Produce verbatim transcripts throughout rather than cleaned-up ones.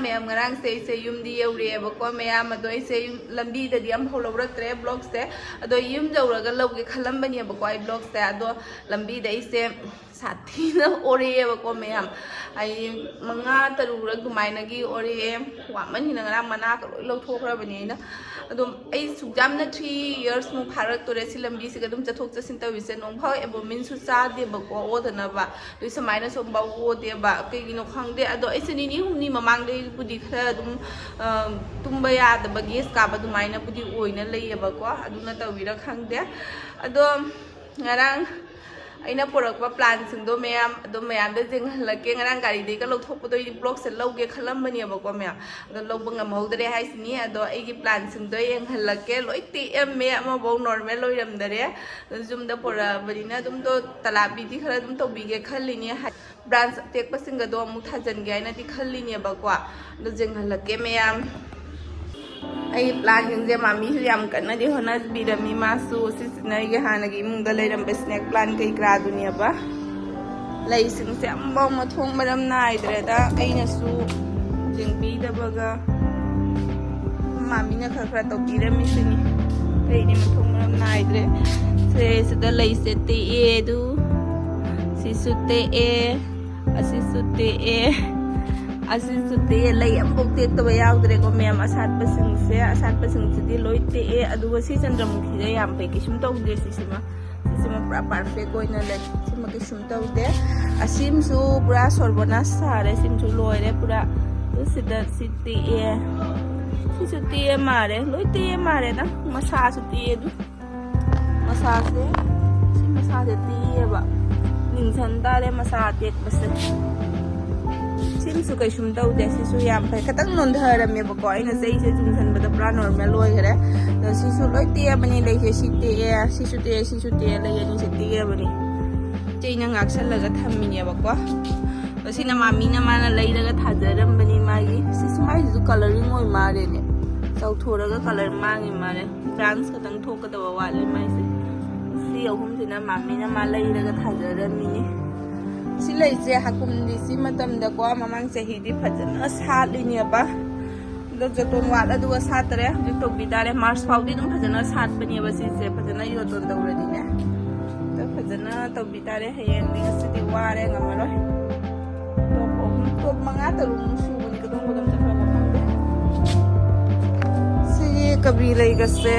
ꯃꯌꯥꯝ, ꯉꯔꯥꯡꯁꯦ ꯑꯩꯁꯦ ꯌꯨꯝꯗꯤ ꯌꯧꯔꯛꯑꯦꯕꯀꯣ ꯃꯌꯥꯝ꯫ ꯑꯗꯣ ꯑꯩꯁꯦ ꯌꯨꯝ ꯂꯝꯕꯤꯗꯗꯤ ꯑꯝꯐꯥꯎ ꯂꯧꯔꯛꯇ꯭ꯔꯦ ꯕ꯭ꯂꯣꯛꯁꯦ꯫ ꯑꯗꯣ ꯌꯨꯝ ꯌꯧꯔꯒ ꯂꯧꯒꯦ ꯈꯜꯂꯝꯕꯅꯦꯕꯀꯣ ꯑꯩ ꯕ꯭ꯂꯣꯛꯁꯦ꯫ ꯑꯗꯣ ꯂꯝꯕꯤꯗ ꯑꯩꯁꯦ ꯁꯥꯊꯤꯅ ꯑꯣꯔꯛꯑꯦꯕꯀꯣ ꯃꯌꯥꯝ꯫ ꯑꯩ ꯃꯉꯥ ꯇꯔꯨꯛꯔꯛ ꯑꯗꯨꯃꯥꯏꯅꯒꯤ ꯑꯣꯔꯛꯑꯦ꯫ ꯋꯥꯃꯟꯈꯤꯅ ꯉꯔꯥꯡ ꯃꯅꯥꯒ ꯂꯣꯏ ꯂꯧꯊꯣꯛꯈ꯭ꯔꯕꯅꯦ ꯑꯩꯅ꯫ ꯑꯗꯨꯝ ꯑꯩ ꯁꯨꯛ ꯌꯥꯝꯅ ꯊ꯭ꯔꯤ ꯌꯔꯁꯃꯨꯛ ꯐꯥꯔꯛꯇꯣꯔꯦ ꯁꯤ ꯂꯝꯕꯤꯁꯤꯒ ꯑꯗꯨꯝ ꯆꯠꯊꯣꯛ ꯆꯠꯁꯤꯟ ꯇꯧꯔꯤꯁꯦ꯫ ꯅꯣꯡꯐꯥꯎ ꯑꯦꯕꯣꯃꯤꯟꯁꯨ ꯆꯥꯗꯦꯕꯀꯣ ꯑꯣꯗꯅꯕ꯫ ꯑꯗꯨ ꯁꯨꯃꯥꯏꯅꯁꯨ ꯑꯃꯨꯛꯐꯥꯎ ꯑꯣꯗꯦꯕ꯫ ꯀꯩꯒꯤꯅꯣ ꯈꯪꯗꯦ꯫ ꯑꯗꯣ ꯑꯩꯁꯦ ꯅꯤꯅꯤ ꯍꯨꯝꯅꯤ ꯃꯃꯥꯡꯗꯩꯕꯨꯗꯤ ꯈꯔ ꯑꯗꯨꯝ, ꯑ, ꯇꯨꯝꯕ ꯌꯥꯗꯕ, ꯒꯦꯁ ꯀꯥꯕ ꯑꯗꯨꯃꯥꯏꯅꯕꯨꯗꯤ ꯑꯣꯏꯅ ꯂꯩꯌꯦꯕꯀꯣ꯫ ꯑꯗꯨꯅ ꯇꯧꯔꯤꯔꯥ ꯈꯪꯗꯦ꯫ ꯑꯗꯣ ꯉꯔꯥꯡ ꯑꯩꯅ ꯄꯨꯔꯛꯄ ꯄ꯭ꯂꯥꯟꯁꯤꯡꯗꯣ ꯃꯌꯥꯝ ꯑꯗꯨꯝ ꯃꯌꯥꯝꯗ ꯌꯦꯡꯍꯜꯂꯛꯀꯦ꯫ ꯉꯔꯥꯡ ꯒꯥꯔꯤꯗꯒꯤꯒ ꯂꯧꯊꯣꯛꯄꯗꯣ ꯑꯩꯗꯤ ꯕ꯭ꯂꯣꯛꯁꯦ ꯂꯧꯒꯦ ꯈꯜꯂꯝꯕꯅꯦꯕꯀꯣ ꯃꯌꯥꯝ, ꯑꯗꯣ ꯂꯧꯕ ꯉꯝꯍꯧꯗ꯭ꯔꯦ ꯍꯥꯏꯁꯤꯅꯤ꯫ ꯑꯗꯣ ꯑꯩꯒꯤ ꯄ꯭ꯂꯥꯟꯁꯤꯡꯗꯣ ꯌꯦꯡꯍꯜꯂꯛꯀꯦ꯫ ꯂꯣꯏ ꯇꯦꯛꯑꯝꯃꯦ, ꯑꯃꯐꯥꯎ ꯅꯣꯔꯃꯦꯜ ꯑꯣꯏꯔꯝꯗꯔꯦ꯫ ꯑꯗꯣ ꯌꯨꯝꯗ ꯄꯨꯔꯛꯑꯕꯅꯤꯅ ꯑꯗꯨꯝꯗꯣ ꯇꯂꯥꯕꯤꯗꯤ ꯈꯔ ꯑꯗꯨꯝ ꯇꯧꯕꯤꯒꯦ ꯈꯜꯂꯤꯅꯦ꯫ ꯕ꯭ꯔꯥꯟꯁ ꯑꯇꯦꯛꯄꯁꯤꯡꯒꯗꯣ ꯑꯃꯨꯛ ꯊꯥꯖꯤꯟꯒꯦ ꯍꯥꯏꯅꯗꯤ ꯈꯜꯂꯤꯅꯦꯕꯀꯣ꯫ ꯑꯗꯣ ꯌꯦꯡꯍꯜꯂꯛꯀꯦ ꯃꯌꯥꯝ꯫ ꯑꯩ ꯄ꯭ꯂꯥꯟꯁꯤꯡꯁꯦ ꯃꯥꯃꯤꯁꯨ ꯌꯥꯝ ꯀꯟꯅꯗꯤ ꯍꯣꯠꯅꯕꯤꯔꯝꯃꯤ꯫ ꯃꯥꯁꯨ ꯁꯤꯁꯤꯅ ꯑꯩꯒꯤ ꯍꯥꯟꯅꯒꯤ ꯏꯃꯨꯡꯗ ꯂꯩꯔꯝꯕ ꯁ꯭ꯅꯦꯛ ꯄ꯭ꯂꯥꯟ ꯀꯩ ꯀꯔꯥꯗꯨꯅꯦꯕ꯫ ꯂꯩꯁꯤꯡꯁꯦ ꯑꯃꯐꯥꯎ ꯃꯊꯣꯡ ꯃꯔꯝ ꯅꯥꯏꯗ꯭ꯔꯦꯗ꯫ ꯑꯩꯅꯁꯨ ꯌꯦꯡꯕꯤꯗꯕꯒ ꯃꯥꯃꯤꯅ ꯈꯔ ꯈꯔ ꯇꯧꯕꯤꯔꯝꯃꯤꯁꯤꯅꯤ꯫ ꯑꯩꯗꯤ ꯃꯊꯣꯡ ꯃꯔꯝ ꯅꯥꯏꯗ꯭ꯔꯦ꯫ ꯁꯦ ꯁꯤꯗ ꯂꯩꯁꯦ ꯇꯦꯛꯑꯦ ꯑꯗꯨ꯫ ꯁꯤꯁꯨ ꯇꯦꯛꯑꯦ꯫ ꯑꯁꯤꯁꯨ ꯇꯦꯛꯑꯦ꯫ ꯑꯁꯤꯁꯨ ꯇꯦꯛꯑꯦ꯫ ꯂꯩ ꯑꯃꯐꯥꯎ ꯇꯦꯛꯇꯕ ꯌꯥꯎꯗ꯭ꯔꯦꯀꯣ ꯃꯌꯥꯝ꯫ ꯑꯁꯥꯠꯄꯁꯤꯡꯁꯦ, ꯑꯁꯥꯠꯄꯁꯤꯡꯁꯤꯗꯤ ꯂꯣꯏ ꯇꯦꯛꯑꯦ꯫ ꯑꯗꯨꯒ ꯁꯤ ꯆꯟꯗ꯭ꯔꯃꯨꯈꯤꯁꯦ ꯌꯥꯝ ꯐꯩ, ꯀꯩꯁꯨꯝ ꯇꯧꯗꯦ꯫ ꯁꯤꯁꯤꯃ, ꯁꯤꯁꯤꯃ ꯄꯨꯔꯥ ꯄꯔꯐꯦꯛ ꯑꯣꯏꯅ ꯂꯩ꯫ ꯁꯤꯃ ꯀꯩꯁꯨꯝ ꯇꯧꯗꯦ꯫ ꯑꯁꯤꯃꯁꯨ ꯄꯨꯔꯥ ꯁꯣꯔꯕꯅꯥꯁ ꯁꯥꯔꯦ꯫ ꯁꯤꯃꯁꯨ ꯂꯣꯏꯔꯦ ꯄꯨꯔꯥ꯫ ꯑꯗꯨ ꯁꯤꯗ ꯁꯤ ꯇꯦꯛꯑꯦ꯫ ꯁꯤꯁꯨ ꯇꯦꯛꯑꯦ ꯃꯥꯜꯂꯦ꯫ ꯂꯣꯏ ꯇꯦꯛꯑꯦ ꯃꯥꯜꯂꯦꯗ꯫ ꯃꯁꯥꯁꯨ ꯇꯦꯛꯑꯦ ꯑꯗꯨ꯫ ꯃꯁꯥꯁꯦ, ꯁꯤ ꯃꯁꯥꯁꯦ ꯇꯦꯛꯑꯦꯕ꯫ ꯅꯤꯡꯁꯟ ꯇꯥꯔꯦ ꯃꯁꯥ ꯑꯇꯦꯛꯄꯁꯦ꯫ ꯁꯤꯃꯁꯨ ꯀꯩꯁꯨꯝ ꯇꯧꯗꯦ꯫ ꯁꯤꯁꯨ ꯌꯥꯝ ꯐꯩ꯫ ꯈꯤꯇꯪ ꯅꯣꯟꯊꯔꯝꯃꯦꯕꯀꯣ꯫ ꯑꯩꯅ ꯆꯩꯁꯦ ꯆꯤꯡꯁꯟꯕꯗ ꯄꯨꯔꯥ ꯅꯣꯔꯃꯦꯜ ꯑꯣꯏꯈꯔꯦ꯫ ꯑꯗꯣ ꯁꯤꯁꯨ ꯂꯣꯏ ꯇꯦꯛꯑꯕꯅꯤ꯫ ꯂꯩꯁꯦ ꯁꯤ ꯇꯦꯛꯑꯦ, ꯁꯤꯁꯨ ꯇꯦꯛꯑꯦ, ꯁꯤꯁꯨ ꯇꯦꯛꯑꯦ꯫ ꯂꯩ ꯑꯅꯤꯁꯦ ꯇꯦꯛꯑꯕꯅꯤ꯫ ꯆꯩꯅ ꯉꯥꯛꯁꯜꯂꯒ ꯊꯝꯃꯤꯅꯦꯕꯀꯣ꯫ ꯑꯗꯣ ꯁꯤꯅ ꯃꯥꯃꯤꯅ ꯃꯥꯅ ꯂꯩꯔꯒ ꯊꯥꯖꯔꯝꯕꯅꯤ ꯃꯥꯒꯤ꯫ ꯁꯤꯁꯨ ꯃꯥꯏꯁꯤꯁꯨ ꯀꯂꯔꯤꯡ ꯑꯣꯏ ꯃꯥꯜꯂꯦꯅꯦ꯫ ꯆꯥꯎꯊꯣꯔꯒ ꯀꯂꯔ ꯃꯥꯡꯉꯤ ꯃꯥꯜꯂꯦ꯫ ꯕ꯭ꯔꯥꯟꯁ ꯈꯛꯇꯪ ꯊꯣꯛꯀꯗꯕ ꯋꯥꯠꯂꯤ ꯃꯥꯏꯁꯦ꯫ ꯁꯤ ꯑꯍꯨꯝꯁꯤꯅ ꯃꯥꯃꯤꯅ ꯃꯥ ꯂꯩꯔꯒ ꯊꯥꯖꯔꯝꯃꯤꯅꯤ꯫ ꯁꯤ ꯂꯩꯁꯦ ꯍꯥꯀꯨꯝꯗꯤ ꯁꯤ ꯃꯇꯝꯗꯀꯣ, ꯃꯃꯥꯡ ꯆꯍꯤꯗꯤ ꯐꯖꯅ ꯁꯥꯠꯂꯤꯅꯦꯕ꯫ ꯑꯗꯣ ꯖꯣꯇꯣꯟ ꯋꯥꯠꯂ ꯑꯗꯨꯒ ꯁꯥꯠꯇ꯭ꯔꯦ꯫ ꯍꯧꯖꯤꯛ ꯇꯧꯕꯤ ꯇꯥꯔꯦ꯫ ꯃꯥꯔꯆ ꯐꯥꯎꯗꯤ ꯑꯗꯨꯝ ꯐꯖꯅ ꯁꯥꯠꯄꯅꯦꯕ ꯁꯤꯁꯦ, ꯐꯖꯅ ꯖꯣꯇꯣꯟ ꯇꯧꯔꯗꯤꯅꯦ꯫ ꯑꯗꯣ ꯐꯖꯅ ꯇꯧꯕꯤ ꯇꯥꯔꯦ꯫ ꯍꯌꯦꯡꯗꯤ, ꯉꯁꯤꯗꯤ ꯋꯥꯔꯦ, ꯉꯝꯃꯔꯣꯏ꯫ ꯇꯣꯞ ꯑꯍꯨꯝ, ꯇꯣꯞ ꯃꯉꯥ ꯇꯔꯨꯛꯃꯨꯛ ꯁꯨꯕꯅꯤ꯫ ꯀꯗꯣꯝ ꯀꯗꯣꯝ ꯆꯠꯈ꯭ꯔꯕ ꯈꯪꯗꯦ꯫ ꯁꯤꯒꯤ ꯀꯕꯤ ꯂꯩꯒꯁꯦ,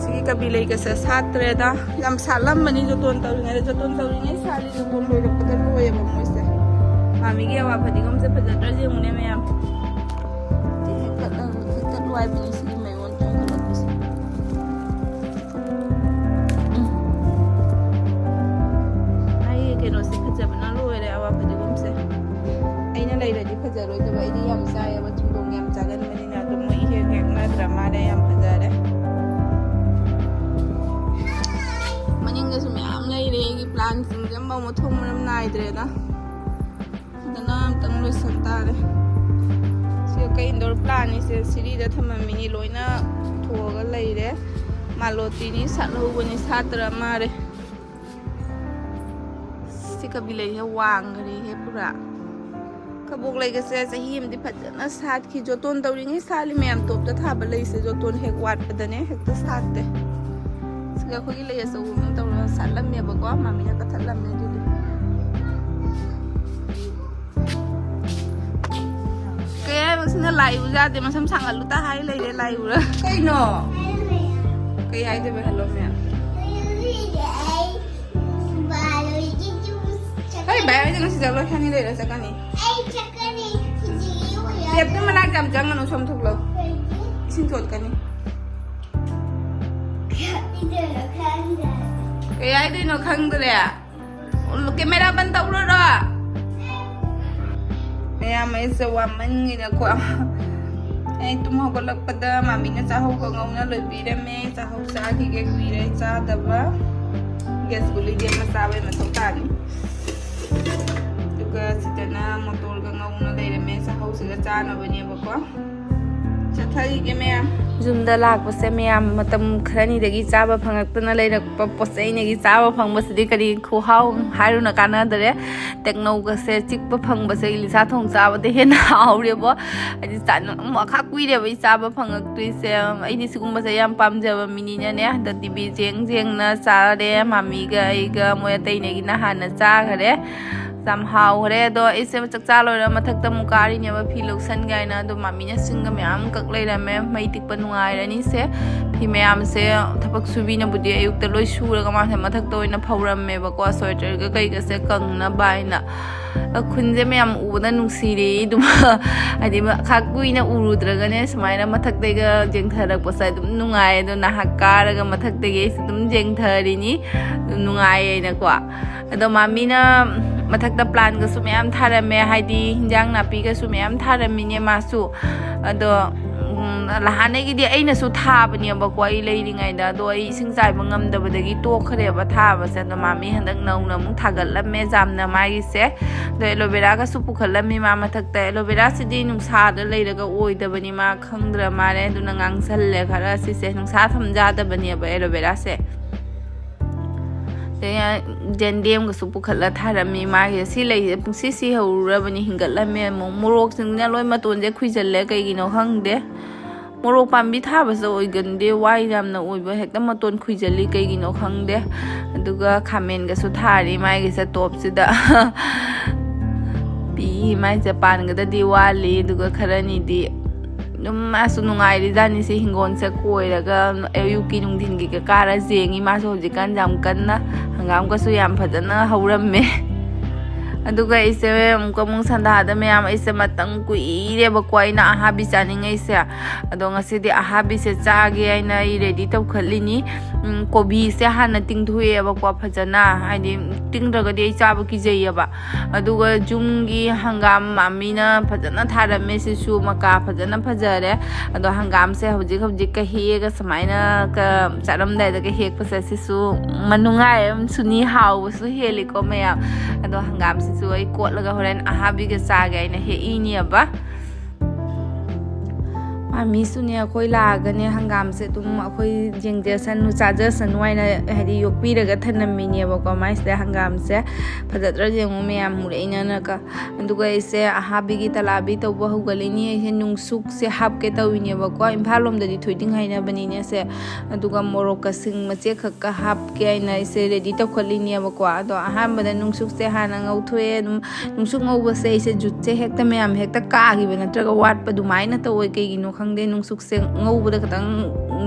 ꯁꯤꯒꯤ ꯀꯕꯤ ꯂꯩꯒꯁꯦ ꯁꯥꯠꯇ꯭ꯔꯦꯗ꯫ ꯌꯥꯝ ꯁꯥꯠꯂꯝꯕꯅꯤ ꯖꯣꯇꯣꯟ ꯇꯧꯔꯤꯉꯩꯗ꯫ ꯖꯣꯇꯣꯟ ꯇꯧꯔꯤꯉꯩ ꯁꯥꯠꯂꯤ, ꯖꯣꯇꯣꯟ ꯂꯣꯏꯔꯛꯄꯗ ꯂꯣꯏꯌꯦꯕ ꯃꯣꯏꯁꯦ꯫ ꯃꯥꯃꯤꯒꯤ ꯑꯋꯥ ꯐꯗꯤꯒꯣꯝꯁꯦ ꯐꯖꯗ꯭ꯔꯁꯦ ꯌꯦꯡꯉꯨꯅꯦ ꯃꯌꯥꯝ꯫ ꯁꯤ ꯍꯦꯛꯇꯠꯂꯒ, ꯍꯦꯛꯇꯠꯂꯨ ꯍꯥꯏꯕꯅꯤ ꯁꯤꯒꯤ ꯃꯌꯣꯟ ꯆꯣꯡꯈꯠꯂꯛꯄꯁꯦ꯫ ꯎꯝ꯫ ꯑꯩꯒꯤ ꯀꯩꯅꯣꯁꯦ ꯐꯖꯕꯅ ꯂꯣꯏꯔꯦ, ꯑꯋꯥ ꯐꯗꯤꯒꯣꯝꯁꯦ꯫ ꯑꯩꯅ ꯂꯩꯔꯗꯤ ꯐꯖꯔꯣꯏꯗꯕ, ꯑꯩꯗꯤ ꯌꯥꯝ ꯆꯥꯏꯌꯦꯕ, ꯆꯤꯡꯗꯣꯡ ꯌꯥꯝ ꯆꯥꯒꯟꯕꯅꯤꯅ꯫ ꯑꯗꯣ ꯃꯣꯏ ꯏꯍꯦꯛ ꯍꯦꯛꯅꯗ꯭ꯔ ꯃꯥꯜꯂꯦ, ꯌꯥꯝ ꯐꯖꯔꯦ꯫ ꯃꯅꯤꯡꯗꯁꯨ ꯃꯌꯥꯝ ꯂꯩꯔꯦ ꯑꯩꯒꯤ ꯄ꯭ꯂꯥꯟꯁꯤꯡꯁꯦ, ꯑꯃꯐꯥꯎ ꯃꯊꯣꯡ ꯃꯔꯝ ꯅꯥꯏꯗ꯭ꯔꯦꯗ꯫ ꯐꯖꯅ ꯑꯝꯇꯪ ꯂꯣꯏꯁꯟ ꯇꯥꯔꯦ꯫ ꯁꯤ ꯑꯩꯈꯣꯏ ꯏꯟꯗꯣꯔ ꯄ꯭ꯂꯥꯟꯅꯤꯁꯦ ꯁꯤꯔꯤꯗ ꯊꯝꯃꯝꯃꯤꯅꯤ, ꯂꯣꯏꯅ ꯊꯣꯛꯑꯒ ꯂꯩꯔꯦ꯫ ꯃꯥꯂꯣꯇꯤꯅꯤ ꯁꯥꯠꯍꯧꯕꯅꯤ, ꯁꯥꯠꯇ꯭ꯔ ꯃꯥꯜꯂꯦ꯫ ꯁꯤ ꯀꯕꯤ ꯂꯩꯁꯦ ꯋꯥꯡꯈ꯭ꯔꯦꯍꯦ ꯄꯨꯔꯥ꯫ ꯀꯕꯣꯛ ꯂꯩꯒꯁꯦ ꯆꯍꯤ ꯑꯃꯗꯤ ꯐꯖꯅ ꯁꯥꯠꯈꯤ꯫ ꯖꯣꯇꯣꯟ ꯇꯧꯔꯤꯉꯩ ꯁꯥꯠꯂꯤ ꯃꯌꯥꯝ꯫ ꯇꯣꯞꯇ ꯊꯥꯕ ꯂꯩꯁꯦ ꯖꯣꯇꯣꯟ ꯍꯦꯛ ꯋꯥꯠꯄꯗꯅꯦ ꯍꯦꯛꯇ ꯁꯥꯠꯇꯦ꯫ ꯁꯤꯒ ꯑꯩꯈꯣꯏꯒꯤ ꯂꯩ ꯑꯆꯧꯕ ꯑꯃ ꯇꯧꯔꯒ ꯁꯥꯠꯂꯝꯃꯦꯕꯀꯣ, ꯃꯥꯃꯤꯅ ꯀꯛꯊꯠꯂꯝꯃꯦ꯫ ꯑꯗꯨꯗꯤ ꯀꯩ ꯍꯥꯏꯕꯁꯤꯅ ꯂꯥꯏ ꯎ ꯌꯥꯗꯦ, ꯃꯁꯝ ꯁꯥꯡꯍꯜꯂꯨ ꯇ ꯍꯥꯏ ꯂꯩꯔꯦ ꯂꯥꯏ ꯎꯔ꯫ ꯀꯩꯅꯣ? ꯀꯩ ꯍꯥꯏꯗꯣꯏꯕ? ꯍꯜꯂꯣ ꯃꯌꯥꯝ꯫ ꯍꯣꯏ, ꯚꯥꯏ ꯍꯣꯏꯗꯤ ꯉꯁꯤ ꯖꯒꯣꯏ ꯈꯪꯉꯤ ꯂꯩꯔ ꯆꯠꯀꯅꯤ꯫ ꯇꯦꯞꯇꯨ ꯃꯅꯥꯛ ꯌꯥꯝ ꯆꯪꯒꯅꯨ, ꯁꯣꯝ ꯊꯣꯛꯂꯛꯑꯣ꯫ ꯏꯁꯤꯡ ꯆꯣꯠꯀꯅꯤ꯫ ꯀꯩ ꯍꯥꯏꯗꯣꯏꯅꯣ ꯈꯪꯗ꯭ꯔꯦ꯫ ꯀꯦꯃꯦꯔꯥ ꯕꯟ ꯇꯧꯔꯨꯔꯣ꯫ ꯃꯌꯥꯝ ꯑꯩꯁꯦ ꯋꯥꯃꯟꯒꯤꯗꯀꯣ, ꯑꯩ ꯇꯨꯝ ꯍꯧꯒꯠꯂꯛꯄꯗ ꯃꯥꯃꯤꯅ ꯆꯥꯍꯧ ꯈꯪꯍꯧꯅ ꯂꯣꯏꯕꯤꯔꯝꯃꯦ꯫ ꯆꯥꯍꯧ ꯆꯥꯈꯤꯒꯦ, ꯀꯨꯏꯔꯦ ꯆꯥꯗꯕ꯫ ꯒꯦꯁ ꯒꯨꯂꯤꯗꯤ ꯑꯃ ꯆꯥꯕꯩ ꯃꯊꯧ ꯇꯥꯅꯤ꯫ ꯑꯗꯨꯒ ꯁꯤꯗꯅ ꯃꯣꯇꯣꯔꯒ ꯉꯧꯅ ꯂꯩꯔꯝꯃꯦ, ꯆꯥꯍꯧꯁꯤꯒ ꯆꯥꯅꯕꯅꯦꯕꯀꯣ꯫ ꯆꯠꯊꯈꯤꯒꯦ ꯃꯌꯥꯝ꯫ ꯌꯨꯝꯗ ꯂꯥꯛꯄꯁꯦ ꯃꯌꯥꯝ ꯃꯇꯝ ꯈꯔꯅꯤꯗꯒꯤ ꯆꯥꯕ ꯐꯪꯉꯛꯇꯅ ꯂꯩꯔꯛꯄ ꯄꯣꯠ ꯆꯩꯅꯒꯤ ꯆꯥꯕ ꯐꯪꯕꯁꯤꯗꯤ ꯀꯔꯤ ꯈꯨꯍꯥꯎ ꯍꯥꯏꯔꯨꯅ ꯀꯥꯟꯅꯗꯔꯦ꯫ ꯇꯦꯛꯅꯧꯒꯁꯦ ꯆꯤꯛꯄ ꯐꯪꯕꯁꯦ ꯏꯂꯤꯁꯥ ꯊꯣꯡ ꯆꯥꯕꯗ ꯍꯦꯟꯅ ꯍꯥꯎꯔꯦꯕꯣ꯫ ꯍꯥꯏꯗꯤ ꯆꯥꯅ-, ꯑꯃꯨꯛ ꯑꯈꯥ ꯀꯨꯏꯔꯦꯕ ꯑꯩ ꯆꯥꯕ ꯐꯪꯉꯛꯇ꯭ꯔꯤꯁꯦ꯫ ꯑꯩꯗꯤ ꯁꯤꯒꯨꯝꯕꯁꯦ ꯌꯥꯝ ꯄꯥꯝꯖꯕ ꯃꯤꯅꯤꯅꯅꯦ, ꯍꯟꯗꯛꯇꯤ ꯕꯤ ꯖꯦꯡ ꯖꯦꯡꯅ ꯆꯥꯔꯦ꯫ ꯃꯥꯃꯤꯒ ꯑꯩꯒ ꯃꯣꯏ ꯑꯇꯩꯅꯒꯤꯅ ꯍꯥꯟꯅ ꯆꯥꯈꯔꯦ꯫ ꯌꯥꯝ ꯍꯥꯎꯈ꯭ꯔꯦ꯫ ꯑꯗꯣ ꯑꯩꯁꯦ ꯆꯥꯛꯆꯥ ꯂꯣꯏꯔ ꯃꯊꯛꯇ ꯑꯃꯨꯛ ꯀꯥꯔꯤꯅꯦꯕ ꯐꯤ ꯂꯧꯁꯟꯒꯦ ꯍꯥꯏꯅ꯫ ꯑꯗꯣ ꯃꯥꯃꯤꯅ ꯁꯤꯡꯒ ꯃꯌꯥꯝ ꯀꯛ ꯂꯩꯔꯝꯃꯦ꯫ ꯃꯩ ꯇꯤꯛꯄ ꯅꯨꯡꯉꯥꯏꯔꯅꯤꯁꯦ꯫ ꯐꯤ ꯃꯌꯥꯝꯁꯦ ꯊꯕꯛ ꯁꯨꯕꯤꯅꯕꯨꯗꯤ ꯑꯌꯨꯛꯇ ꯂꯣꯏ ꯁꯨꯔꯒ ꯃꯥꯁꯦ ꯃꯊꯛꯇ ꯑꯣꯏꯅ ꯐꯧꯔꯝꯃꯦꯕꯀꯣ, ꯁ꯭ꯋꯦꯇꯔꯒ ꯀꯩꯒꯁꯦ ꯀꯪꯅꯕ ꯍꯥꯏꯅ꯫ ꯑꯗꯣ ꯈꯨꯟꯁꯦ ꯃꯌꯥꯝ ꯎꯕꯗ ꯅꯨꯡꯁꯤꯔꯦ ꯑꯗꯨꯝ꯫ ꯍꯥꯏꯗꯤ ꯃ-, ꯈꯥꯛ ꯀꯨꯏꯅ ꯎꯔꯨꯗ꯭ꯔꯒꯅꯦ, ꯁꯨꯃꯥꯏꯅ ꯃꯊꯛꯇꯩꯒ ꯌꯦꯡꯊꯔꯛꯄꯁꯦ ꯑꯗꯨꯝ ꯅꯨꯡꯉꯥꯏ꯫ ꯑꯗꯣ ꯅꯍꯥꯛ ꯀꯥꯔꯒ ꯃꯊꯛꯇꯒꯤ ꯑꯩꯁꯦ ꯑꯗꯨꯝ ꯌꯦꯡꯊꯔꯤꯅꯤ, ꯑꯗꯨꯝ ꯅꯨꯡꯉꯥꯏꯌꯦꯅꯀꯣ꯫ ꯑꯗꯣ ꯃꯥꯃꯤꯅ ꯃꯊꯛꯇ ꯄ꯭ꯂꯥꯟꯒꯁꯨ ꯃꯌꯥꯝ ꯊꯥꯔꯝꯃꯦ, ꯍꯥꯏꯗꯤ ꯍꯤꯟꯖꯥꯡ ꯅꯥꯄꯤꯒꯁꯨ ꯃꯌꯥꯝ ꯊꯥꯔꯝꯃꯤꯅꯦ ꯃꯥꯁꯨ꯫ ꯑꯗꯣ, ꯎꯝ, ꯍꯥꯟꯅꯒꯤꯗꯤ ꯑꯩꯅꯁꯨ ꯊꯥꯕꯅꯦꯕꯀꯣ, ꯑꯩ ꯂꯩꯔꯤꯉꯩꯗ꯫ ꯑꯗꯣ ꯑꯩ ꯏꯁꯤꯡ ꯆꯥꯏꯕ ꯉꯝꯗꯕꯗꯒꯤ ꯇꯣꯛꯈ꯭ꯔꯦꯕ ꯊꯥꯕꯁꯦ꯫ ꯑꯗꯣ ꯃꯥꯃꯤ ꯍꯟꯗꯛ ꯅꯧꯅ ꯑꯃꯨꯛ ꯊꯥꯒꯠꯂꯝꯃꯦ ꯖꯥꯝꯅ ꯃꯥꯒꯤꯁꯦ꯫ ꯑꯗꯣ ꯑꯦꯂꯣꯕꯦꯔꯥꯒꯁꯨ ꯄꯨꯈꯠꯂꯝꯃꯤ ꯃꯥ ꯃꯊꯛꯇ꯫ ꯑꯦꯂꯣꯕꯦꯔꯥꯁꯤꯗꯤ ꯅꯨꯡꯁꯥꯗ ꯂꯩꯔꯒ ꯑꯣꯏꯗꯕꯅꯤ, ꯃꯥ ꯈꯪꯗ꯭ꯔ ꯃꯥꯜꯂꯦ꯫ ꯑꯗꯨꯅ ꯉꯥꯡꯁꯜꯂꯦ ꯈꯔ ꯁꯤꯁꯦ, ꯅꯨꯡꯁꯥ ꯊꯝꯖꯥꯗꯕꯅꯦꯕ ꯑꯦꯂꯣꯕꯦꯔꯥꯁꯦ꯫ ꯑꯗꯩ ꯌꯦꯟꯗꯦꯝꯒꯁꯨ ꯄꯨꯈꯠꯂ ꯊꯥꯔꯝꯃꯤ ꯃꯥꯒꯤ꯫ ꯁꯤ ꯂꯩꯁꯦ ꯄꯨꯡꯁꯤ ꯁꯤ ꯍꯧꯔꯨꯔꯕꯅꯤ, ꯍꯤꯡꯒꯠꯂꯝꯃꯦ ꯑꯃꯨꯛ꯫ ꯃꯣꯔꯣꯛꯁꯤꯡꯁꯤꯅ ꯂꯣꯏ ꯃꯇꯣꯟꯁꯦ ꯈꯨꯏꯖꯜꯂꯦ, ꯀꯩꯒꯤꯅꯣ ꯈꯪꯗꯦ꯫ ꯃꯣꯔꯣꯛ ꯄꯥꯝꯕꯤ ꯊꯥꯕꯁꯦ ꯑꯣꯏꯒꯟꯗꯦ, ꯋꯥꯏ ꯌꯥꯝꯅ ꯑꯣꯏꯕ, ꯍꯦꯛꯇ ꯃꯇꯣꯟ ꯈꯨꯏꯖꯜꯂꯤ, ꯀꯩꯒꯤꯅꯣ ꯈꯪꯗꯦ꯫ ꯑꯗꯨꯒ ꯈꯥꯃꯦꯟꯒꯁꯨ ꯊꯥꯔꯤ ꯃꯥꯒꯤꯁꯦ ꯇꯣꯞꯁꯤꯗ꯫ ꯄꯤꯛꯏ ꯃꯥꯏꯁꯦ, ꯄꯥꯟꯒꯗꯗꯤ ꯋꯥꯠꯂꯤ꯫ ꯑꯗꯨꯒ ꯈꯔꯅꯤꯗꯤ ꯑꯗꯨꯝ ꯃꯥꯁꯨ ꯅꯨꯡꯉꯥꯏꯔꯤꯖꯥꯠꯅꯤ꯫ ꯁꯤ ꯍꯤꯡꯒꯣꯜꯁꯦ ꯀꯣꯏꯔꯒ ꯑꯌꯨꯛꯀꯤ ꯅꯨꯡꯊꯤꯟꯒꯤꯒ ꯀꯥꯔ ꯌꯦꯡꯉꯤ꯫ ꯃꯥꯁꯨ ꯍꯧꯖꯤꯛꯀꯥꯟ ꯌꯥꯝ ꯀꯟꯅ, ꯍꯪꯒꯥꯝꯒꯁꯨ ꯌꯥꯝ ꯐꯖꯅ ꯍꯧꯔꯝꯃꯦ꯫ ꯑꯗꯨꯒ ꯑꯩꯁꯦ ꯑꯃꯨꯛꯀ ꯑꯃꯨꯛ ꯁꯟꯗꯥꯗ ꯃꯌꯥꯝ, ꯑꯩꯁꯦ ꯃꯇꯝ ꯀꯨꯏꯔꯦꯕꯀꯣ ꯑꯩꯅ ꯑꯍꯥꯕꯤ ꯆꯥꯅꯤꯡꯉꯩꯁꯦ꯫ ꯑꯗꯣ ꯉꯁꯤꯗꯤ ꯑꯍꯥꯕꯤꯁꯦ ꯆꯥꯒꯦ ꯍꯥꯏꯅ ꯑꯩ ꯔꯦꯗꯤ ꯇꯧꯈꯠꯂꯤꯅꯤ꯫ ꯎꯝ, ꯀꯣꯕꯤꯁꯦ ꯍꯥꯟꯅ ꯇꯤꯡꯊꯣꯛꯑꯦꯕꯀꯣ ꯐꯖꯅ, ꯍꯥꯏꯗꯤ ꯇꯤꯡꯗ꯭ꯔꯒꯗꯤ ꯑꯩ ꯆꯥꯕ ꯀꯤꯖꯩꯌꯦꯕ꯫ ꯑꯗꯨꯒ ꯌꯨꯝꯒꯤ ꯍꯪꯒꯥꯝ ꯃꯥꯃꯤꯅ ꯐꯖꯅ ꯊꯥꯔꯝꯃꯦ, ꯁꯤꯁꯨ ꯃꯀꯥ ꯐꯖꯅ ꯐꯖꯔꯦ꯫ ꯑꯗꯣ ꯍꯪꯒꯥꯝꯁꯦ ꯍꯧꯖꯤꯛ ꯍꯧꯖꯤꯛꯀ ꯍꯦꯛꯑꯒ ꯁꯨꯃꯥꯏꯅ ꯀ-, ꯆꯥꯔꯝꯗꯥꯏꯗꯒ ꯍꯦꯛꯄꯁꯦ, ꯁꯤꯁꯨ ꯃꯅꯨꯡꯉꯥꯏ ꯑꯃꯁꯨꯅꯤ, ꯍꯥꯎꯕꯁꯨ ꯍꯦꯜꯂꯤꯀꯣ ꯃꯌꯥꯝ꯫ ꯑꯗꯣ ꯍꯪꯒꯥꯝꯁꯤꯁꯨ ꯑꯩ ꯀꯣꯠꯂꯒ ꯍꯣꯔꯦꯟ ꯑꯍꯥꯕꯤꯒ ꯆꯥꯒꯦ ꯍꯥꯏꯅ ꯍꯦꯛꯏꯅꯦꯕ꯫ ꯃꯤꯁꯨꯅꯦ ꯑꯩꯈꯣꯏ ꯂꯥꯛꯑꯒꯅꯦ ꯍꯪꯒꯥꯝꯁꯦ ꯑꯗꯨꯝ ꯑꯩꯈꯣꯏ ꯌꯦꯡꯖꯁꯅꯨ ꯆꯥꯖꯁꯅꯨ ꯍꯥꯏꯅ ꯍꯥꯏꯗꯤ ꯌꯣꯛꯄꯤꯔꯒ ꯊꯅꯝꯃꯤꯅꯦꯕꯀꯣ꯫ ꯃꯥꯏꯁꯤꯗ ꯍꯪꯒꯥꯝꯁꯦ ꯐꯖꯗ꯭ꯔꯥ ꯌꯦꯡꯉꯨ ꯃꯌꯥꯝ ꯃꯨꯔꯛꯏꯅꯅꯀ꯫ ꯑꯗꯨꯒ ꯑꯩꯁꯦ ꯑꯍꯥꯕꯤꯒꯤ ꯇꯂꯥꯕꯤ ꯇꯧꯕ ꯍꯧꯒꯠꯂꯤꯅꯤ꯫ ꯑꯩꯁꯦ ꯅꯨꯡꯁꯨꯛꯁꯦ ꯍꯥꯞꯀꯦ ꯇꯧꯔꯤꯅꯦꯕꯀꯣ꯫ ꯏꯝꯐꯥꯜ ꯂꯣꯝꯗꯗꯤ ꯊꯣꯏꯗꯤꯡ ꯍꯥꯏꯅꯕꯅꯤꯅꯦ ꯁꯦ꯫ ꯑꯗꯨꯒ ꯃꯣꯔꯣꯛꯀ ꯁꯤꯡ ꯃꯆꯦꯠꯈꯛꯀ ꯍꯥꯞꯀꯦ ꯍꯥꯏꯅ ꯑꯩꯁꯦ ꯔꯦꯗꯤ ꯇꯧꯈꯠꯂꯤꯅꯦꯕꯀꯣ꯫ ꯑꯗꯣ ꯑꯍꯥꯟꯕꯗ ꯅꯨꯡꯁꯨꯛꯁꯦ ꯍꯥꯟꯅ ꯉꯧꯊꯣꯛꯑꯦ꯫ ꯑꯗꯨꯝ ꯅꯨꯡꯁꯨꯛ ꯉꯧꯕꯁꯦ ꯑꯩꯁꯦ ꯖꯨꯠꯁꯦ ꯍꯦꯛꯇ ꯃꯌꯥꯝ ꯍꯦꯛꯇ ꯀꯥꯈꯤꯕ ꯅꯠꯇ꯭ꯔꯒ ꯋꯥꯠꯄ ꯑꯗꯨꯃꯥꯏꯅ ꯇꯧꯋꯦ꯫ ꯀꯩꯒꯤꯅꯣ ꯈꯪꯗꯦ, ꯅꯨꯡꯁꯨꯛꯁꯦ ꯉꯧꯕꯗ ꯈꯤꯇꯪ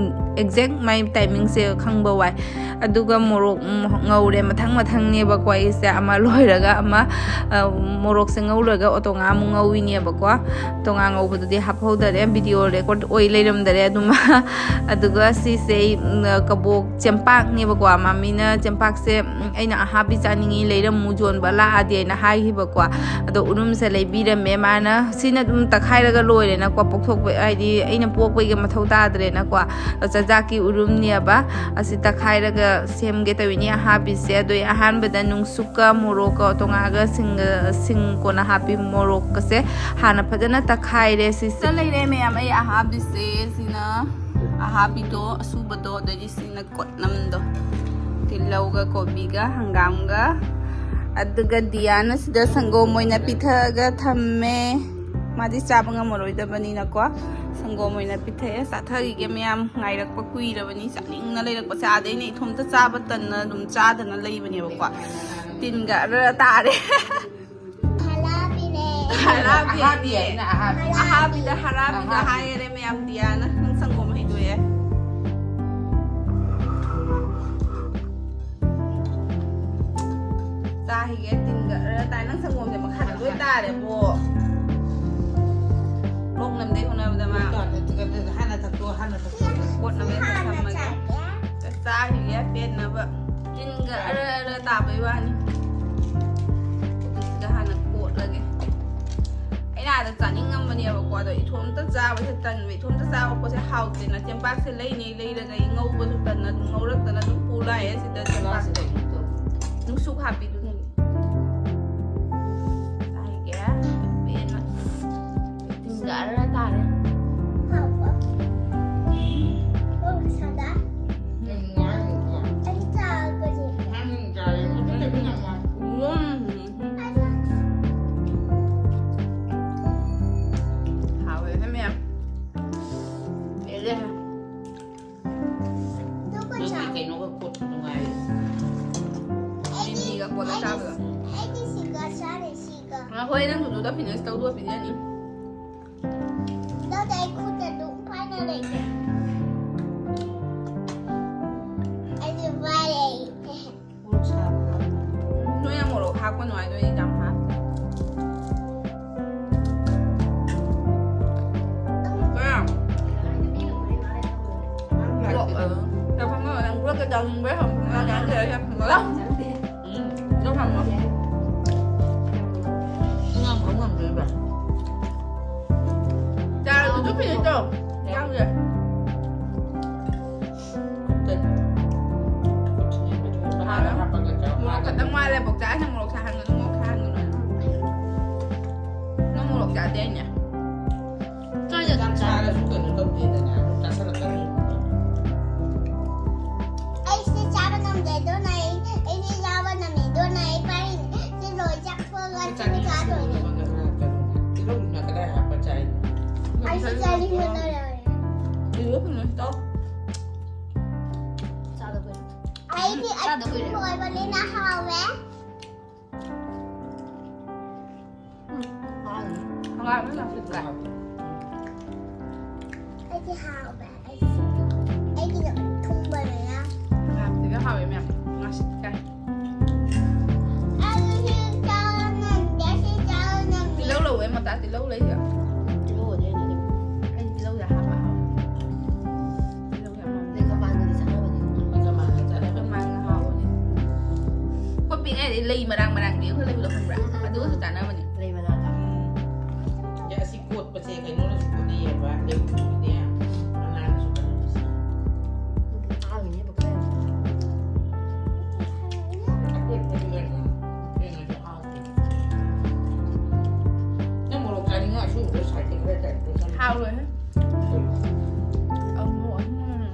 ꯑꯦꯛꯖꯦꯛ ꯃꯥꯏ ꯇꯥꯏꯃꯤꯡꯁꯦ ꯈꯪꯕ ꯋꯥꯏ꯫ ꯑꯗꯨꯒ ꯃꯣꯔꯣꯛ ꯉꯧꯔꯦ ꯃꯊꯪ ꯃꯊꯪꯅꯦꯕꯀꯣ꯫ ꯑꯩꯁꯦ ꯑꯃ ꯂꯣꯏꯔꯒ ꯑꯃ, ꯑ, ꯃꯣꯔꯣꯛꯁꯦ ꯉꯧꯔꯒ ꯑꯣꯇꯣꯉꯥ ꯑꯃꯨꯛ ꯉꯧꯋꯤꯅꯦꯕꯀꯣ꯫ ꯑꯣꯇꯣꯉꯥ ꯉꯧꯕꯗꯨꯗꯤ ꯍꯥꯞꯍꯧꯗꯔꯦ, ꯚꯤꯗꯤꯑꯣ ꯔꯦꯀꯣꯔꯠ ꯑꯣꯏ ꯂꯩꯔꯝꯗꯔꯦ ꯑꯗꯨꯃ꯫ ꯑꯗꯨꯒ ꯁꯤꯁꯦ ꯑꯩ, ꯎꯝ, ꯀꯕꯣꯛ ꯆꯦꯝꯄꯥꯛꯅꯦꯕꯀꯣ꯫ ꯃꯃꯤꯅ ꯆꯦꯝꯄꯥꯛꯁꯦ, ꯎꯝ, ꯑꯩꯅ ꯑꯍꯥꯕꯤ ꯆꯥꯅꯤꯡꯉꯤ, ꯂꯩꯔꯝꯃꯨ, ꯌꯣꯟꯕ ꯂꯥꯛꯑꯗꯤ ꯍꯥꯏꯅ ꯍꯥꯏꯈꯤꯕꯀꯣ꯫ ꯑꯗꯣ ꯎꯔꯨꯝꯁꯦ ꯂꯩꯕꯤꯔꯝꯃꯦ ꯃꯥꯅ꯫ ꯁꯤꯅ ꯑꯗꯨꯝ ꯇꯛꯈꯥꯏꯔꯒ ꯂꯣꯏꯔꯦꯅꯀꯣ꯫ ꯄꯣꯛꯊꯣꯛꯄ ꯍꯥꯏꯗꯤ ꯑꯩꯅ ꯄꯣꯛꯄꯩꯒ ꯃꯊꯧ ꯇꯥꯗ꯭ꯔꯦꯅꯀꯣ꯫ ꯑꯗꯣ ꯆꯥꯖꯥꯛꯀꯤ ꯎꯔꯨꯝꯅꯦꯕ꯫ ꯑꯁꯤ ꯇꯛꯈꯥꯏꯔꯒ ꯁꯦꯝꯒꯦ ꯇꯧꯔꯤꯅꯤ ꯑꯍꯥꯕꯤꯁꯦ꯫ ꯑꯗꯣ ꯑꯩ ꯑꯍꯥꯟꯕꯗ ꯅꯨꯡꯁꯨꯛꯀ ꯃꯣꯔꯣꯛꯀ ꯇꯣꯉꯥꯒ ꯁꯤꯡꯒ, ꯁꯤꯡ ꯀꯣꯟꯅ ꯍꯥꯞꯄꯤ꯫ ꯃꯣꯔꯣꯛꯀꯁꯦ ꯍꯥꯟꯅ ꯐꯖꯅ ꯇꯛꯈꯥꯏꯔꯦ꯫ ꯁꯤꯁꯦ ꯂꯩꯔꯦ ꯃꯌꯥꯝ꯫ ꯑꯩ ꯑꯍꯥꯕꯤꯁꯦ ꯁꯤꯅ ꯑꯍꯥꯕꯤꯗꯣ ꯑꯁꯨꯕꯗꯣ, ꯑꯗꯒꯤ ꯁꯤꯅ ꯀꯣꯠꯅꯝꯗꯣ꯫ ꯇꯤꯜꯍꯧꯒ ꯀꯣꯕꯤꯒ ꯍꯪꯒꯥꯝꯒ꯫ ꯑꯗꯨꯒ ꯗꯤꯌꯥꯅ ꯁꯤꯗ ꯁꯪꯒꯣꯝ ꯑꯣꯏꯅ ꯄꯤꯊꯛꯑꯒ ꯊꯝꯃꯦ꯫ ꯃꯥꯗꯤ ꯆꯥꯕ ꯉꯝꯃꯔꯣꯏꯗꯕꯅꯤꯅꯀꯣ꯫ ꯁꯪꯒꯣꯝ ꯑꯣꯏꯅ ꯄꯤꯊꯛꯑꯦ꯫ ꯆꯥꯊꯈꯤꯒꯦ ꯃꯌꯥꯝ꯫ ꯉꯥꯏꯔꯛꯄ ꯀꯨꯏꯔꯕꯅꯤ꯫ ꯆꯥꯅꯤꯡꯅ ꯂꯩꯔꯛꯄꯁꯦ꯫ ꯑꯥꯗꯩꯅꯦ ꯏꯊꯣꯝꯇ ꯆꯥꯕ ꯇꯟꯅ ꯑꯗꯨꯝ ꯆꯥꯗꯅ ꯂꯩꯕꯅꯦꯕꯀꯣ꯫ ꯇꯤꯟꯒ ꯑꯔ ꯇꯥꯔꯦ꯫ ꯍꯔꯥꯕꯤꯅꯦ꯫ ꯍꯔꯥꯕꯤ ꯑꯍꯥꯕꯤ ꯍꯥꯏꯅꯦ꯫ ꯍꯥꯏꯅ ꯑꯍꯥꯕꯤ꯫ ꯑꯍꯥꯕꯤꯗ ꯍꯔꯥꯕꯤꯗ ꯑꯍꯥꯕꯤ꯫ ꯍꯥꯏꯔꯦ ꯃꯌꯥꯝ꯫ ꯗꯤꯌꯥꯅ ꯅꯪ ꯁꯪꯒꯣꯝ ꯍꯩꯗꯣꯛꯑꯦ꯫ ꯆꯥꯈꯤꯒꯦ꯫ ꯇꯤꯟꯒ ꯑꯔ ꯇꯥꯏ꯫ ꯅꯪ ꯁꯪꯒꯣꯝꯁꯦ ꯃꯈꯥꯗ ꯂꯣꯏ ꯇꯥꯔꯦꯕꯣ꯫ ꯂꯣꯛ ꯅꯝꯗꯩ ꯍꯣꯠꯅꯕꯗ ꯃꯥ꯫ ꯍꯥꯟꯅ ꯊꯛꯇꯣ, ꯍꯥꯟꯅ ꯊꯛꯇꯣ꯫ ꯀꯣꯠꯅꯕ ꯍꯦꯛꯇ ꯊꯝꯃꯒꯦ꯫ ꯆꯥꯈꯤꯒꯦ ꯄꯦꯟꯅꯕ꯫ ꯇꯤꯟꯒ ꯑꯔ ꯑꯔ ꯇꯥꯕꯩ ꯋꯥꯅꯤ꯫ ꯁꯤꯗ ꯍꯥꯟꯅ ꯀꯣꯠꯂꯒꯦ꯫ ꯑꯩꯅ ꯑꯥꯗ ꯆꯥꯅꯤꯡꯉꯝꯕꯅꯦꯕꯀꯣ, ꯑꯗꯣ ꯏꯊꯣꯝꯇ ꯆꯥꯕꯁꯦ ꯇꯟꯕ꯫ ꯏꯊꯣꯝꯇ ꯆꯥꯕ ꯄꯣꯠꯁꯦ ꯍꯥꯎꯇꯦꯅ ꯆꯦꯡꯄꯥꯛꯁꯦ ꯂꯩꯅꯤ ꯂꯩꯔꯒ ꯑꯩ ꯉꯧꯕꯁꯨ ꯇꯟꯅ ꯑꯗꯨꯝ ꯉꯧꯔꯛꯇꯅ ꯑꯗꯨꯝ ꯄꯨ ꯂꯥꯛꯑꯦ ꯁꯤꯗ ꯆꯦꯡꯄꯥꯛꯁꯦ꯫ ꯅꯨꯡꯁꯨꯛ ꯍꯥꯞꯄꯤꯗꯨꯅꯅꯦ꯫ ꯆꯥꯏꯒꯦ꯫ ꯄꯦꯟꯅ꯫ ꯇꯤꯟꯒ ꯑꯔ ꯇꯥꯔꯦ꯫ ꯀꯩꯅꯣꯒ ꯀꯣꯠꯄ ꯅꯨꯡꯉꯥꯏꯔꯦ꯫ ꯃꯤꯃꯤꯒ ꯀꯣꯠꯂ ꯆꯥꯕꯗꯣ꯫ ꯑꯩꯗꯤ ꯁꯤꯒ ꯆꯥꯔꯦ, ꯁꯤꯒ꯫ ꯉꯥꯏꯈꯣ, ꯅꯪ ꯊꯨꯝꯗꯨꯗ finish ꯇꯧꯗꯣ ꯄꯤꯖꯅꯤ꯫ ꯅꯠꯇꯦ, ꯑꯩ ꯈꯨꯠꯇ ꯑꯗꯨꯝ ꯄꯥꯏꯅ ꯂꯩꯒꯦ꯫ ꯑꯩꯁꯨ ꯄꯥꯏꯔꯦ꯫ ꯅꯣꯏꯅ ꯃꯣꯔꯣꯛ ꯍꯥꯞꯄ ꯅꯨꯡꯉꯥꯏꯗꯣꯏꯅꯤ, ꯌꯥꯝ ꯍꯥꯞꯇꯦ꯫ ꯀꯌꯥꯝ? ꯕ꯭ꯂꯣꯛ, ꯑ, ꯌꯥꯝ ꯐꯝꯃꯣ, ꯅꯪ ꯕ꯭ꯂꯣꯛꯇ ꯇꯧꯅꯤꯡꯕ꯭ꯔꯥ? ꯌꯥꯝ ꯐꯝꯃꯣ, ꯌꯥꯝ ꯐꯝꯃꯣ꯫ ꯎꯝ, ꯌꯥꯝ ꯐꯝꯃꯣ꯫ ꯉꯝ-, ꯉꯝ-, ꯉꯝꯗꯣꯏꯕ꯫ ꯆꯥꯔꯁꯨ ꯑꯗꯨꯝ finish ꯇꯧ꯫ ꯌꯥꯎꯗ꯭ꯔꯦ꯫ ꯃꯣꯔꯣꯛ ꯈꯛꯇꯪ ꯋꯥꯠꯂꯦ, ꯕꯣꯛꯆꯥ꯫ ꯑꯩꯅ ꯃꯣꯔꯣꯛ ꯁꯥꯍꯟꯒꯅꯨ, ꯃꯣꯔꯣꯛ ꯁꯥꯍꯟꯒꯅꯨ ꯍꯥꯏꯅ꯫ ꯅꯪ ꯃꯣꯔꯣꯛ ꯆꯥꯗꯦ ꯍꯥꯏꯅꯦ? ꯆꯥꯏꯗ ꯑꯗꯨꯝ ꯆꯥꯏ꯫ ꯆꯥꯔꯁꯨ ꯀꯩꯅꯣ ꯇꯧꯗꯦꯗꯅ, ꯑꯗꯨꯝ ꯆꯥꯁꯤꯜꯂꯛꯀꯅꯤ꯫ ꯑꯩ ꯁꯤ ꯆꯥꯕ ꯉꯝꯗꯦ, ꯑꯗꯨꯅ ꯑꯩ, ꯑꯩ ꯁꯤ ꯆꯥꯕ ꯉꯝꯃꯦ, ꯑꯗꯨꯅ ꯑꯩ ꯄꯥꯏꯔꯤꯅꯦ꯫ ꯁꯤ ꯂꯣꯏ ꯆꯥꯛꯄꯒ ꯁꯤ ꯆꯥꯅꯤꯡꯉꯁꯨ ꯆꯥꯗꯣꯏꯅꯦ꯫ ꯇꯤꯜꯍꯧꯗꯨꯅ ꯀꯗꯥꯏ ꯍꯥꯞꯄ ꯆꯥꯏꯅꯣ? ꯑꯩ ꯁꯤ ꯆꯥꯅꯤꯡꯕꯅ ꯂꯣꯏꯔꯦ꯫ ꯏꯔꯨ ꯀꯩꯅꯣ ꯇꯧ꯫ ꯆꯥꯗ ꯀꯨꯏꯔꯦ꯫ ꯑꯩꯗꯤ ꯆꯥꯗ ꯀꯨꯏꯔꯦ꯫ ꯑꯊꯨꯝꯕ ꯑꯣꯏꯕꯅꯤꯅ ꯍꯥꯎꯋꯦ꯫ ꯎꯝ, ꯍꯥꯎꯋꯦ꯫ ꯍꯪꯒꯥꯝ ꯌꯥꯝ ꯐꯨꯠꯄ꯭ꯔꯥ? ꯑꯩꯗꯤ ꯍꯥꯎꯋꯦ꯫ ꯑꯩꯗꯤ, ꯑꯩꯒꯤꯅ ꯑꯊꯨꯝꯕꯅꯤꯅ꯫ ꯍꯪꯒꯥꯝꯁꯤꯒ ꯍꯥꯎꯋꯦ ꯃꯌꯥꯝ꯫ ꯉꯥꯁꯤꯗꯤ ꯆꯥꯏ꯫ ꯑꯩꯗꯤ ꯁꯤ ꯆꯥꯕ ꯉꯝꯗꯦ, ꯁꯤ ꯆꯥꯕ ꯉꯝꯗꯦ꯫ ꯇꯤꯜꯍꯧ ꯂꯧꯋꯦ, ꯃꯇꯥ ꯇꯤꯜꯍꯧ ꯂꯩꯁꯤꯗ꯫ ꯇꯤꯜꯍꯧ ꯑꯣꯏꯗꯤ ꯑꯩꯅ ꯑꯗꯨꯝ꯫ ꯑꯩꯗꯤ ꯇꯤꯜꯍꯧꯁꯦ ꯍꯥꯞꯄ ꯍꯥꯎꯋꯦ꯫ ꯇꯤꯜꯍꯧ ꯌꯥꯝ ꯍꯥꯎꯋꯦ꯫ ꯂꯩ ꯃꯄꯥꯟꯒꯗꯤ ꯆꯥꯅꯕꯅꯦ꯫ ꯂꯩ ꯃꯄꯥꯟꯒ ꯆꯥꯅꯕꯅꯦ꯫ ꯑꯩꯈꯣꯏ ꯄꯤꯛꯏꯉꯩꯗꯤ ꯂꯩ ꯃꯔꯥꯡ ꯃꯔꯥꯡ ꯄꯤꯕ ꯑꯃ ꯂꯩꯕꯗꯣ ꯈꯪꯕ꯭ꯔꯥ? ꯎꯝ, ꯎꯝ, ꯑꯗꯨꯒꯁꯨ ꯎꯝ꯫ ꯆꯥꯅꯕꯅꯦ꯫ ꯂꯩ ꯃꯅꯥꯗ꯫ ꯎꯝ꯫ ꯑꯗꯩ ꯑꯁꯤ ꯀꯣꯠꯄꯁꯦ ꯀꯩꯅꯣꯅꯁꯨ ꯀꯣꯠꯅꯩꯌꯦꯕ, ꯂꯩꯕꯨꯡꯅꯦ, ꯃꯅꯥꯅꯁꯨ ꯀꯣꯠꯅꯕꯁꯦ꯫ ꯑꯗꯨꯝ ꯇꯥꯡꯉꯤꯅꯦ ꯕꯀꯥꯏ꯫ ꯑꯀꯣꯠꯄꯗꯨꯅ ꯍꯦꯟꯅꯁꯨ ꯍꯥꯎꯕꯅꯦ꯫ ꯅꯪ ꯃꯣꯔꯣꯛ ꯆꯥꯅꯤꯡꯉ ꯑꯁꯨꯕꯗꯣ ꯁꯥꯏꯠꯇ ꯈꯔ ꯇꯧꯔꯒ ꯆꯥꯅꯤꯡꯉꯤ꯫ ꯍꯥꯎꯔꯣꯏꯍꯦ꯫ ꯀꯩ? ꯑꯃꯨꯛ, ꯎꯝ꯫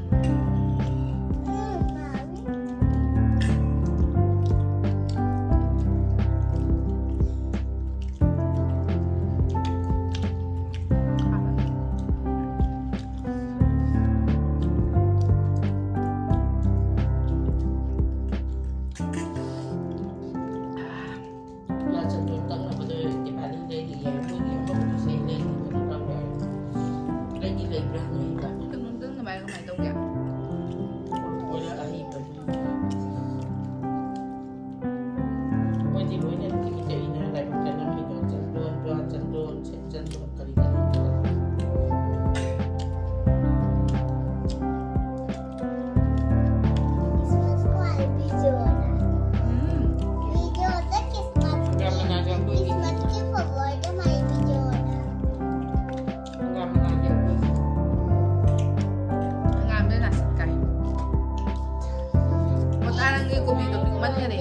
ꯀꯣꯕꯤꯗꯣ ꯄꯤꯛꯃꯟꯈꯔꯦ꯫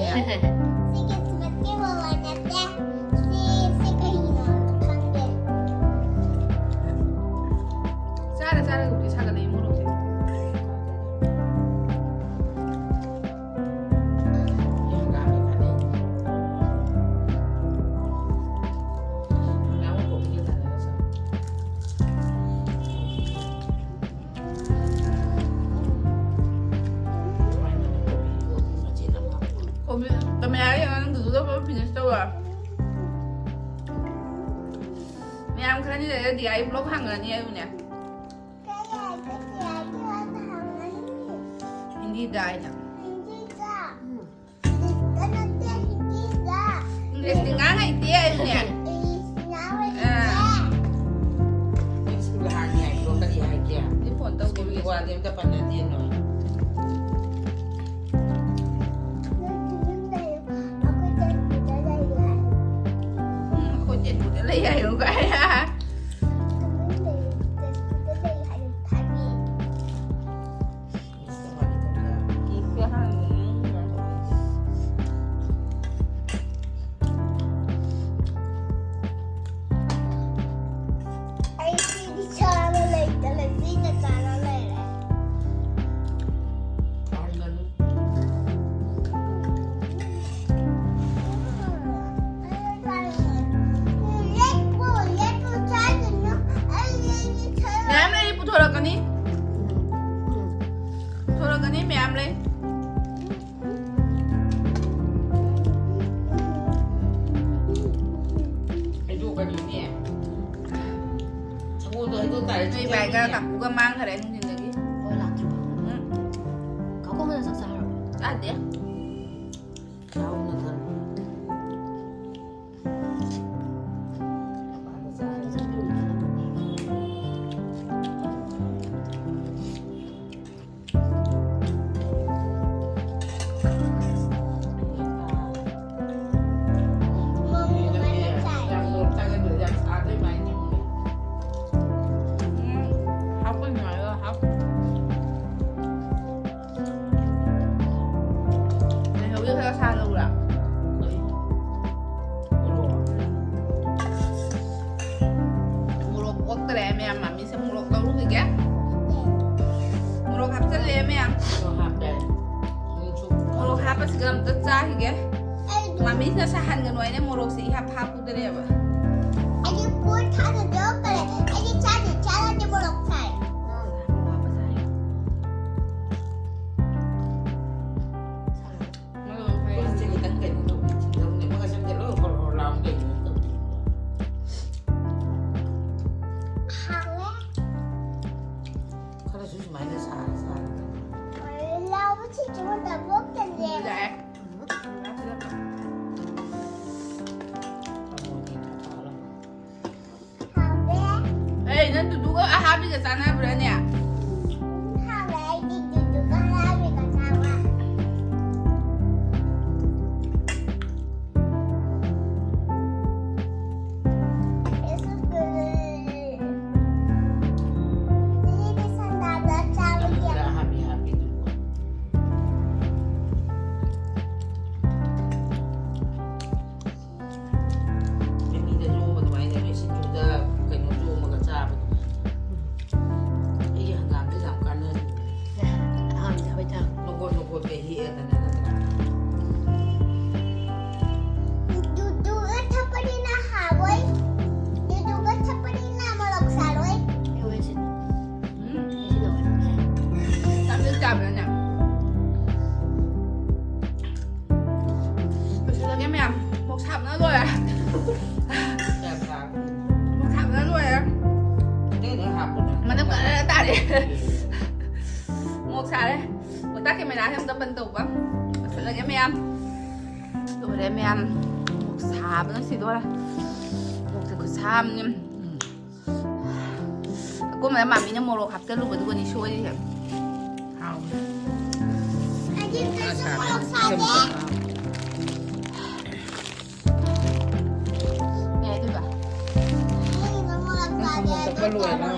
ꯁꯤ ꯈ꯭ꯔꯤꯁꯃꯥꯁꯀꯤ ꯃꯃꯜ ꯅꯠꯇꯦ꯫ ꯁꯤ, ꯁꯤ ꯀꯩꯅꯣ ꯈꯪꯗꯦ꯫ ꯆꯥꯔ ꯆꯥꯔꯒꯕꯨꯗꯤ ꯁꯥꯒꯠꯂꯛꯏ ꯃꯣꯔꯣꯛꯁꯦ꯫ ꯀꯣꯕꯤ, ꯀꯃꯦꯔꯥꯗ ꯌꯦꯡꯉꯣ, ꯅꯪ ꯗꯨꯗꯨꯗ ꯄꯨꯂꯞ finish ꯇꯧꯔꯣ꯫ ꯃꯌꯥꯝ ꯈꯔꯅꯤ ꯂꯩꯔꯗꯤ ꯑꯩ vlog ꯍꯥꯡꯉꯅꯤ ꯑꯩꯕꯨꯅꯦ꯫ ꯍꯤꯟꯗꯤꯗ ꯑꯩꯅ꯫ ꯏꯪꯂꯤꯁꯇꯤ ꯉꯥꯡ ꯍꯩꯇꯦ ꯑꯩꯕꯨꯅꯦ꯫ ꯑꯥ꯫ ꯁ꯭ꯀꯨꯜ ꯍꯥꯡꯉꯤ ꯍꯥꯏꯕ꯭ꯔꯣ? ꯀꯔꯤ ꯍꯥꯏꯒꯦ? ꯁꯤ ꯐꯣꯟ ꯇꯧꯕ ꯁ꯭ꯀꯨꯜꯒꯤ ꯋꯥꯗꯤ ꯑꯝꯇ ꯄꯟꯅꯗꯦ ꯅꯣꯏ꯫ ꯎꯝ, ꯑꯩꯈꯣꯏ ꯇꯦꯖꯄꯨꯔꯗ ꯂꯩ ꯍꯥꯏꯌꯨ ꯀꯥꯏ꯫ ꯑꯩ ꯁꯤꯗꯤ ꯆꯥꯕ ꯂꯩꯇꯅ ꯆꯤꯡꯅ ꯆꯥꯔ ꯂꯩꯔꯦ꯫ ꯂꯦꯞꯄꯨ, ꯂꯦꯞꯄꯨ, ꯆꯥꯒꯅꯨ꯫ ꯑꯩ, ꯑꯩꯒꯤ ꯈꯔ ꯃꯌꯥꯝ ꯂꯩ, ꯄꯨꯊꯣꯔꯛꯀꯅꯤ꯫ ꯄꯨꯊꯣꯔꯛꯀꯅꯤ, ꯃꯌꯥꯝ ꯂꯩ꯫ ꯍꯩꯗꯣꯛꯀꯅꯤꯅꯦ꯫ ꯁꯪꯒꯣꯝꯗꯣ ꯍꯩꯗꯣꯛ ꯇꯥꯔꯦ, ꯅꯣꯏ ꯏꯕꯥꯏꯒ ꯆꯤꯛꯀꯟꯅꯦ꯫ ꯀꯥꯀꯨꯒ ꯃꯥꯡꯈ꯭ꯔꯦ ꯅꯨꯡꯊꯤꯟꯗꯒꯤ꯫ ꯍꯣꯏ, ꯂꯥꯛꯇ꯭ꯔꯤꯕ? ꯎꯝ꯫ ꯀꯥꯀꯨ ꯃꯣꯏꯗ ꯆꯥꯛ ꯆꯥꯔꯕꯣ? ꯆꯥꯗꯦ꯫ ꯆꯥꯎꯅ ꯊꯝꯃꯨ꯫ ꯈꯔ ꯁꯥꯍꯜꯂꯧꯔꯥ? ꯃꯣꯔꯣꯛ ꯄꯣꯛꯇꯔꯦ ꯃꯌꯥꯝ, ꯃꯥꯃꯤꯁꯦ ꯃꯣꯔꯣꯛ ꯂꯧꯔꯨꯈꯤꯒꯦ꯫ ꯃꯣꯔꯣꯛ ꯍꯥꯞꯆꯜꯂꯦ ꯃꯌꯥꯝ꯫ ꯃꯣꯔꯣꯛ ꯍꯥꯞꯄꯦ꯫ ꯃꯣꯔꯣꯛ ꯍꯥꯞꯄꯁꯤꯒ ꯑꯝꯇ ꯆꯥꯈꯤꯒꯦ꯫ ꯃꯥꯃꯤꯁꯤꯅ ꯁꯥꯍꯟꯒꯅꯨ ꯍꯥꯏꯅ ꯃꯣꯔꯣꯛꯁꯦ ꯏꯍꯥꯞ ꯍꯥꯞꯄꯨꯗꯔꯦꯕ꯫ ꯑꯩꯗꯤ ꯄꯣꯠ ꯊꯥꯅ ꯌꯣꯛꯈ꯭ꯔꯦ꯫ ꯑꯩꯗꯤ ꯆꯥꯗꯦ, ꯆꯥꯔꯗꯤ ꯃꯣꯔꯣꯛ ꯁꯥꯏ꯫ ꯃꯣꯔꯣꯛ ꯁꯥꯏ꯫ ꯄꯣꯠꯁꯦ ꯈꯤꯇꯪ ꯀꯩꯅꯣ ꯇꯧꯕꯤ, ꯊꯤꯟꯗꯧꯅꯦ꯫ ꯃꯣꯏ ꯁꯝꯁꯦ ꯂꯣꯏ ꯍꯣꯔ ꯍꯣꯔ ꯂꯥꯎꯅ ꯀꯩꯅꯣ ꯇꯧꯕꯤ꯫ ꯍꯥꯎꯋꯦ꯫ ꯈꯔꯁꯨ ꯁꯨꯃꯥꯏꯅ ꯁꯥꯔ ꯁꯥꯔꯒ꯫ ꯂꯥꯎꯕꯁꯤ ꯆꯨꯝꯅ ꯄꯣꯛꯇꯅꯦ꯫ ꯌꯥꯏ꯫ ꯍꯥꯎꯋꯦ꯫ ꯑꯦ, ꯅꯪ ꯗꯨꯗꯨꯒ ꯑꯍꯥꯕꯤꯒ ꯆꯥꯟꯅꯕ꯭ꯔꯥꯅꯦ? ꯍꯥꯎꯋꯦ, ꯑꯩꯗꯤ ꯗꯨꯗꯨꯒ ꯑꯍꯥꯕꯤꯒ ꯆꯥꯕ꯫ ꯃꯤꯃꯤꯗ ꯌꯣꯝꯕ ꯑꯗꯨꯃꯥꯏꯅ ꯅꯣꯏ ꯁꯤꯡꯖꯨꯗ ꯀꯩꯅꯣ ꯌꯣꯝꯃꯒ ꯆꯥꯕꯗꯣ꯫ ꯑꯩꯒꯤ ꯍꯪꯒꯥꯝꯁꯦ ꯌꯥꯝ ꯀꯥꯟꯅꯔꯤ꯫ ꯍꯪꯒꯥꯝ ꯆꯥꯕꯩ ꯆꯥꯡ꯫ ꯃꯀꯣꯟ ꯃꯀꯣꯟꯒ ꯍꯦꯛꯑꯦꯗꯅ ꯅꯠꯇ꯭ꯔꯥ? ꯗꯨꯗꯨꯒ ꯊꯛꯄꯅꯤꯅ ꯍꯥꯎꯋꯣꯏ꯫ ꯗꯨꯗꯨꯒ ꯊꯛꯄꯅꯤꯅ ꯃꯣꯔꯣꯛ ꯁꯥꯔꯣꯏ꯫ ꯎꯝ꯫ ꯆꯥꯕꯗ ꯆꯥꯕꯗꯅꯦ꯫ ꯂꯣꯏꯁꯤꯜꯂꯒꯦ ꯃꯌꯥꯝ꯫ ꯃꯣꯛ ꯁꯥꯕꯅ ꯂꯣꯏꯔꯦ꯫ ꯃꯣꯛ ꯁꯥꯕꯅ ꯂꯣꯏꯔꯦ꯫ ꯃꯅꯝ ꯀꯟꯅ ꯇꯥꯔꯦ꯫ ꯃꯣꯛ ꯁꯥꯔꯦ꯫ ꯃꯣꯇꯥ ꯀꯦꯃꯦꯔꯥꯁꯦ ꯑꯝꯇ ꯕꯟ ꯇꯧꯕ꯫ ꯂꯣꯏꯁꯤꯜꯂꯒꯦ ꯃꯌꯥꯝ꯫ ꯂꯣꯏꯔꯦ ꯃꯌꯥꯝ꯫ ꯃꯣꯛ ꯁꯥꯕꯅ ꯁꯤꯗꯣꯔꯦ꯫ ꯃꯣꯛꯁꯦ ꯈꯨꯠꯁꯥ ꯑꯃꯅꯤ꯫ ꯎꯝ꯫ ꯑꯀꯣꯟꯕꯗ ꯃꯥꯃꯤꯅ ꯃꯣꯔꯣꯛ ꯍꯥꯞꯆꯜꯂꯨꯕꯗꯨꯒꯅꯤ ꯁꯣꯏꯔꯤꯁꯦ꯫ ꯍꯥꯎꯕꯅꯦ꯫ ꯑꯩꯗꯤ ꯀꯩꯁꯨ ꯃꯣꯔꯣꯛ ꯁꯥꯗꯦ꯫ ꯀꯩ ꯍꯥꯏꯗꯣꯏꯕ? ꯑꯩꯅ ꯃꯣꯔꯣꯛ ꯁꯥꯗꯦ꯫ ꯅꯪ ꯁꯪꯒꯣꯝ ꯊꯛꯄ ꯂꯣꯏꯔꯒ